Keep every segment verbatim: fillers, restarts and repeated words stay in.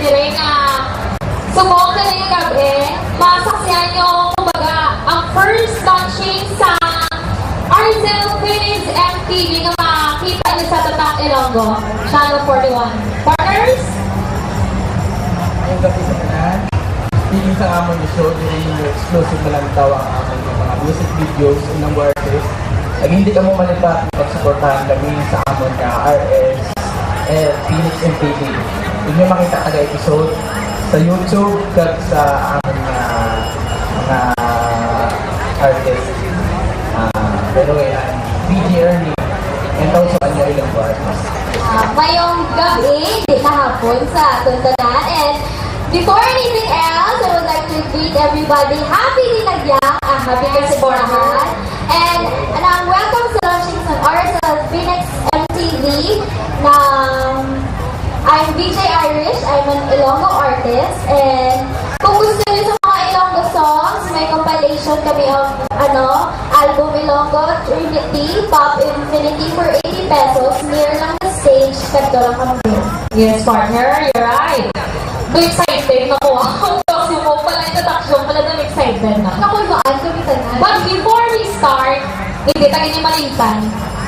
dire nga subong kaning gabi, masaksihan nyo, kumbaga, ang first launching sa Arcel Phoenix M T V nga makita nyo sa Tatak Ilonggo, Channel forty-one. Partners? Ngayong gabi sa tanan, feeling sa amon ni show, diri ninyo exclusive malantaw ang amon nga mga music videos, unang artist. Ag hindi kamo malipat pagsuportahan kami sa amon nga R S L Phoenix M T V. Inyo makita kada episode sa YouTube kag sa amon nga mga artist. Ah, pero yan, D J Ernie, and also Anya Ilonggo Artist. Ah, mayong gabi, di na hapon sa aton tanan. And before anything else, I would like to greet everybody. Happy Dinagyang, ah, happy Kasborahan. And, and, um, welcome sa launching sa R S L Phoenix M T V. Na, I'm V J Irish, I'm an Ilonggo artist, and kung gusto niyo sa mga Ilonggo songs, may compilation kami of, ano, album Ilonggo, Trinity, Pop Infinity for eighty pesos, near lang the stage, kadto lang kami. Yes, partner, you're right. So excited na ko. Ang sumo pala, introduction pala, na excited na. Nakulbaan kami tanan. But before we start, hindi, tayo niya malimtan.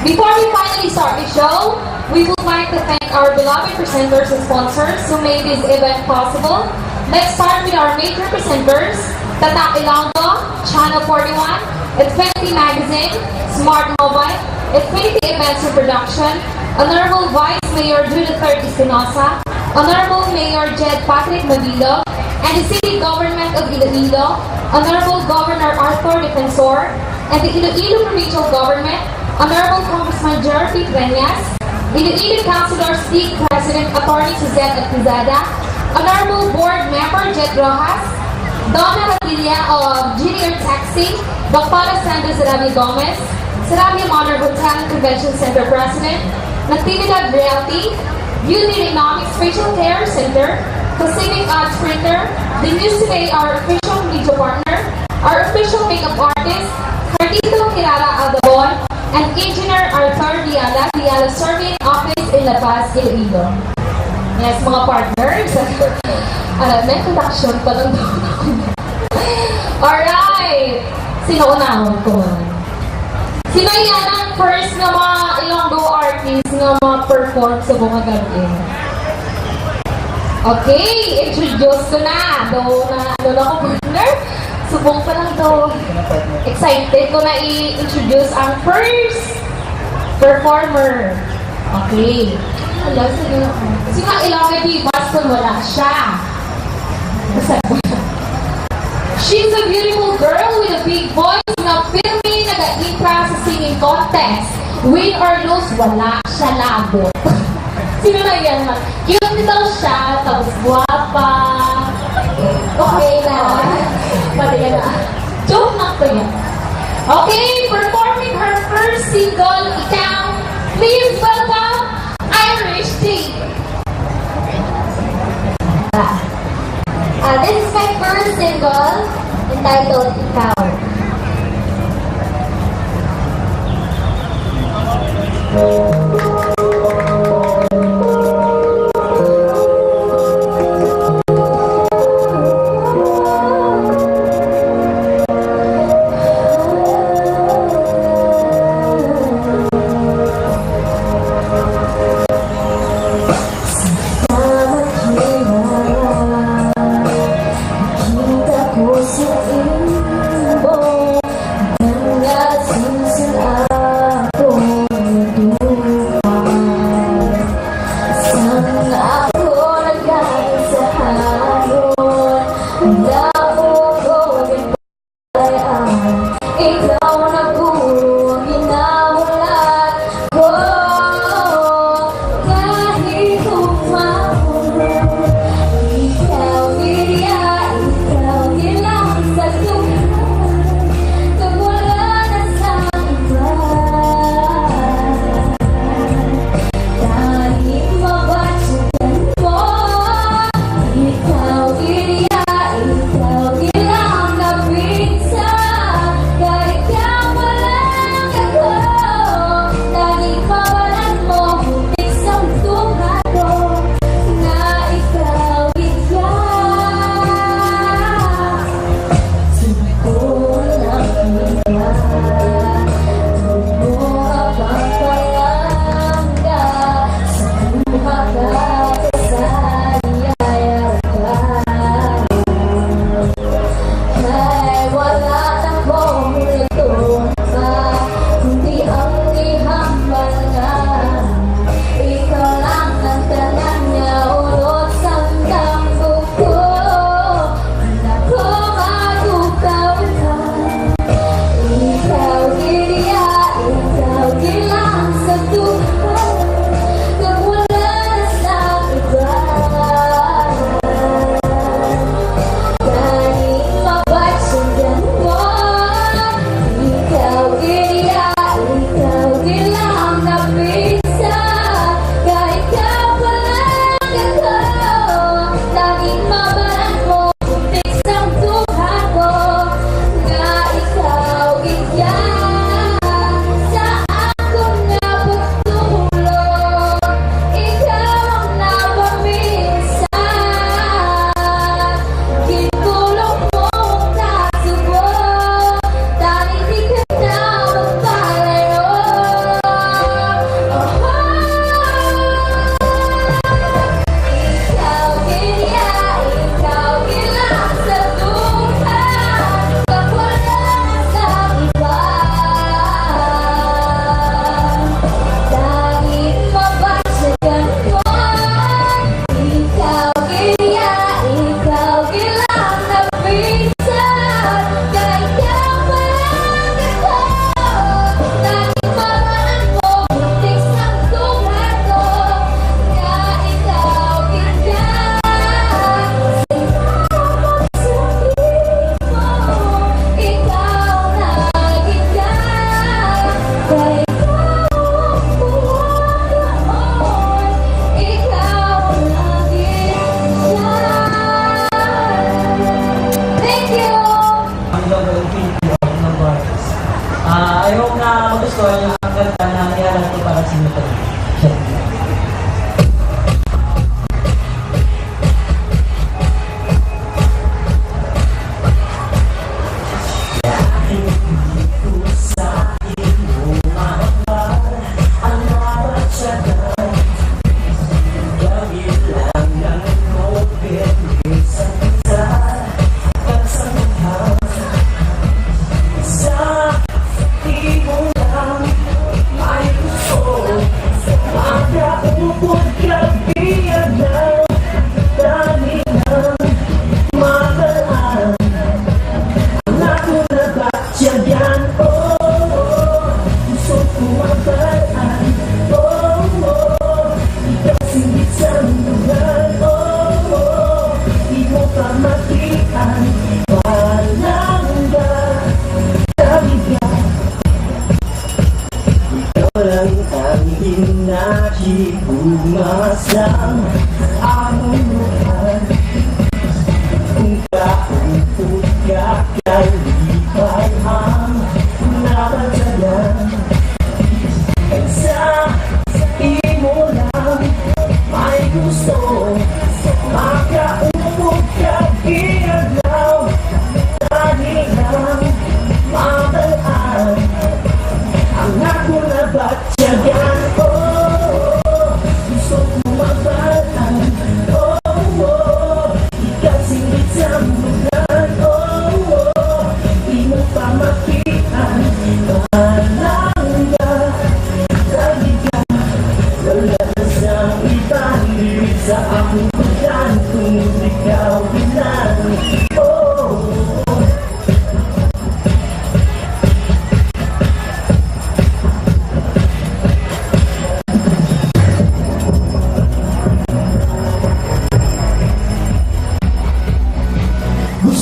Before we finally start the show, we would like to thank our beloved presenters and sponsors who made this event possible. Let's start with our major presenters, Tatak Ilonggo, Channel forty-one, Infinity Magazine, Smart Mobile, Infinity Events and Production, Honorable Vice Mayor Judith Espinosa, Honorable Mayor Jed Patrick Mabilog, and the City Government of Iloilo, Honorable Governor Arthur Defensor, and the Iloilo Provincial Government, Honorable Congressman Jerry P. Breñas, Iloilo Councilor League President Attorney Suzette Atizada, Honorable Board Member Jet Rojas, Donna Padilla of Junior Taxi, Bapala Sandra Sarabia Gomez, Sarabia Honor Hotel and Convention Center President, Natividad Realty, Beauty Dynamics Facial Care Center, Pacific Odds Printer, The News Today, our official media partner, our official makeup artist, Carlito Kirara Aldabon, and Engineer Arthur Diala, Diala Surveying Office in La Paz, Iloilo. Yes, mga partners. Ah, may introduction pa lang daw. Alright! Sino unahon ko man? Sino yan ang first nga mga Ilonggo artist nga ma-perform sa mga gabi? Okay, introduce ko na. Do na, ano na ko, partner? Subong pa lang to. Excited ko na i-introduce ang first performer. Okay. Hello, sino? Sino ang Ilonggo Divas kung wala siya? She's a beautiful girl with a big voice nga pirmi nag-impra sa singing contest. Win or lose, wala siya labot. Sino na yan, ma? Cute daw siya, tapos guwapa. Okay na. Pwede na. Joke lang po yan. Okay, performing her first single, Ikaw. Please welcome Irish Tea. Ah, this is my first single entitled Ikaw.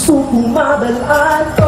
Suko mabalaan ko.